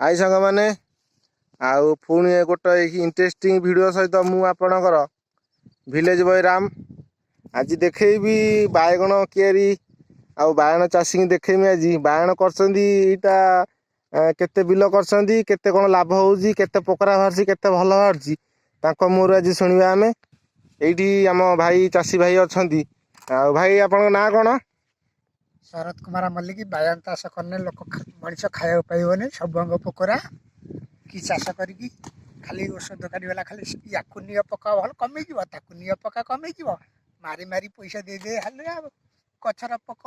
High ସାଙ୍ଗମାନେ, ଆଉ ପୁଣି ଗୋଟେ ଇଣ୍ଟରେଷ୍ଟିଂ ଭିଡ଼ିଓ ସହିତ ମୁଁ ଆପଣଙ୍କର ଭିଲେଜ ବୟ ରାମ। ଆଜି ଦେଖେଇବି ବାଇଗଣ କିଆରି ଆଉ ବାଇଗଣ ଚାଷୀଙ୍କୁ ଦେଖେଇବି। ଆଜି ବାଇଗଣ କରିଛନ୍ତି ଏଇଟା, କେତେ ବିଲ କରିଛନ୍ତି, କେତେ କ'ଣ ଲାଭ ହେଉଛି, କେତେ ପୋକରା ବାହାରୁଛି, କେତେ ଭଲ ବାହାରୁଛି, ତାଙ୍କ ମୁହଁରୁ ଆଜି ଶୁଣିବା ଆମେ। ଏଇଠି ଆମ ଭାଇ, ଚାଷୀ ଭାଇ ଅଛନ୍ତି। ଆଉ ଭାଇ, ଆପଣଙ୍କ ନାଁ କ'ଣ? ଶରତ କୁମାର ମଲ୍ଲିକ। ବାଇଗଣ ଚାଷ କଲେ ଲୋକ ମଣିଷ ଖାଇବାକୁ ପାଇବନି। ସବୁ ଅଙ୍ଗ ପୋକରା। କି ଚାଷ କରିକି? ଖାଲି ଔଷଧ ଦୋକାନୀ ବାଲା ଖାଲି ୟାକୁ ନିଅ ପକା, ଭଲ କମିଯିବ, ତାକୁ ନିଅ ପକା, କମିଯିବ। ମାରି ମାରି ପଇସା ଦେଇଦେଇ ହେଲେ ଆଉ ଗଛର ପୋକ।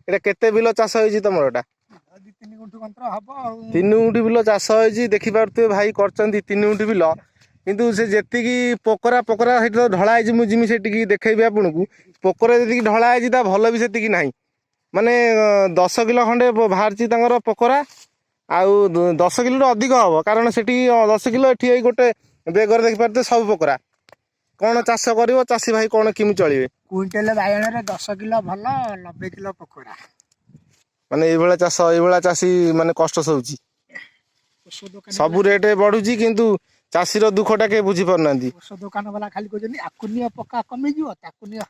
ଏଇଟା କେତେ ବିଲ ଚାଷ ହେଇଛି ତମର ଏଇଟା? 2-3 ଗୁଣ୍ଠୁ କନ୍ତ୍ର ହବ ଆଉ। 3 ଗୁଣ୍ଠି ବିଲ ଚାଷ ହେଇଛି। ଦେଖିପାରୁଥିବେ, ଭାଇ କରିଛନ୍ତି 3 ଗୁଣ୍ଠି ବିଲ। କିନ୍ତୁ ସେ ଯେତିକି ପୋକରା ପୋକରା ସେଠି ତ ଢଳା ହେଇଛି, ମୁଁ ଯିମି ସେଠିକି ଦେଖେଇବି ଆପଣଙ୍କୁ। ପୋକରା ଯେତିକି ଢଳା ହେଇଛି, ତା ଭଲ ବି ସେତିକି ନାହିଁ। ମାନେ 10 କିଲୋ ଖଣ୍ଡେ ବାହାରିଛି ତାଙ୍କର ପୋକରା, ଆଉ 10 କିଲୋରୁ ଅଧିକ ହବ, କାରଣ ସେଠି 10 କିଲୋ, ଏଠି ଏଇ ଗୋଟେ ବେଗରେ ଦେଖିପାରୁଥିବେ ସବୁ ପୋକରା। କ'ଣ ଚାଷ କରିବ ଚାଷୀ ଭାଇ? କ'ଣ କେମିତି ଚଳିବେ? କୁଇଣ୍ଟାଲ ବାଇଗଣରେ 10 କିଲୋ ଭଲ, 90 କିଲୋ ପୋକରା। ମାନେ ଏଇଭଳିଆ ଚାଷ, ଏଇଭଳିଆ ଚାଷୀ ମାନେ କଷ୍ଟ ସହୁଛି। ଔଷଧ ଦୋକାନୀ ସବୁ ରେଟ୍ ବଢୁଛି, କିନ୍ତୁ ଚାଷୀର ଦୁଃଖଟା କେହି ବୁଝିପାରୁନାହାନ୍ତି। ଔଷଧ ଦୋକାନ ବାଲା ଖାଲି କହୁଛନ୍ତି ଆକୁ ନିଅ ପକା, କମିଯିବ, ତାକୁ ନିଅ।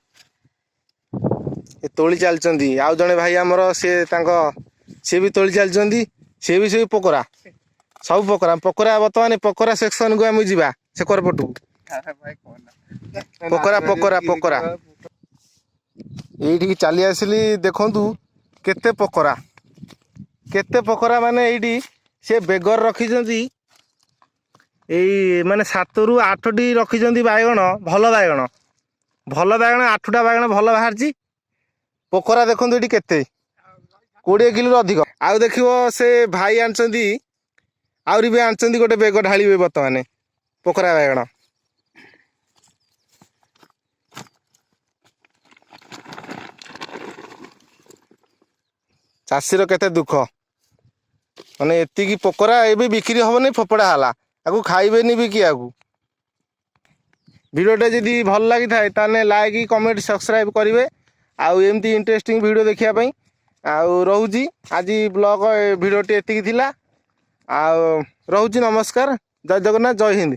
ଏ ତୋଳି ଚାଲିଛନ୍ତି। ଆଉ ଜଣେ ଭାଇ ଆମର, ସିଏ ତାଙ୍କ ସିଏ ବି ତୋଳି ଚାଲିଛନ୍ତି। ସିଏ ବି ସେଇ ପୋକରା, ସବୁ ପୋକରା ପୋକରା। ବର୍ତ୍ତମାନ ପୋକରା ସେକ୍ସନକୁ ଆମେ ଯିବା, ସେ ପଟକୁ ପୋକରା ପୋକରା ପୋକରା। ଏଇଠିକି ଚାଲି ଆସିଲି, ଦେଖନ୍ତୁ କେତେ ପୋକରା, କେତେ ପୋକରା। ମାନେ ଏଇଠି ସେ ବେଗର ରଖିଛନ୍ତି, ଏଇ ମାନେ 7ରୁ 8ଟି ରଖିଛନ୍ତି ବାଇଗଣ, ଭଲ ବାଇଗଣ, ଭଲ ବାଇଗଣ। 8ଟା ବାଇଗଣ ଭଲ ବାହାରିଛି। ପୋକରା ଦେଖନ୍ତୁ ଏଠି କେତେ, 20 କିଲୋରୁ ଅଧିକ। ଆଉ ଦେଖିବ, ସେ ଭାଇ ଆଣିଛନ୍ତି, ଆହୁରି ବି ଆଣିଛନ୍ତି, ଗୋଟେ ବେଗ ଢାଳିବେ ବର୍ତ୍ତମାନ ପୋକରା ବାଇଗଣ। ଚାଷୀର କେତେ ଦୁଃଖ। ମାନେ ଏତିକି ପୋକରା ଏବେ ବିକ୍ରି ହବନି, ଫୋପଡ଼ା ହେଲା, ଆକୁ ଖାଇବେନି ବି କିଏ ଆକୁ। ଭିଡ଼ିଓଟା ଯଦି ଭଲ ଲାଗିଥାଏ, ତାହେଲେ ଲାଇକ୍, କମେଣ୍ଟ, ସବସ୍କ୍ରାଇବ୍ କରିବେ ଆଉ ଏମିତି ଇଣ୍ଟରେଷ୍ଟିଂ ଭିଡ଼ିଓ ଦେଖିବା ପାଇଁ। ଆଉ ରହୁଛି, ଆଜି ବ୍ଲଗ ଭିଡ଼ିଓଟି ଏତିକି ଥିଲା। ଆଉ ରହୁଛି, ନମସ୍କାର, ଜୟ ଜଗନ୍ନାଥ, ଜୟ ହିନ୍ଦ।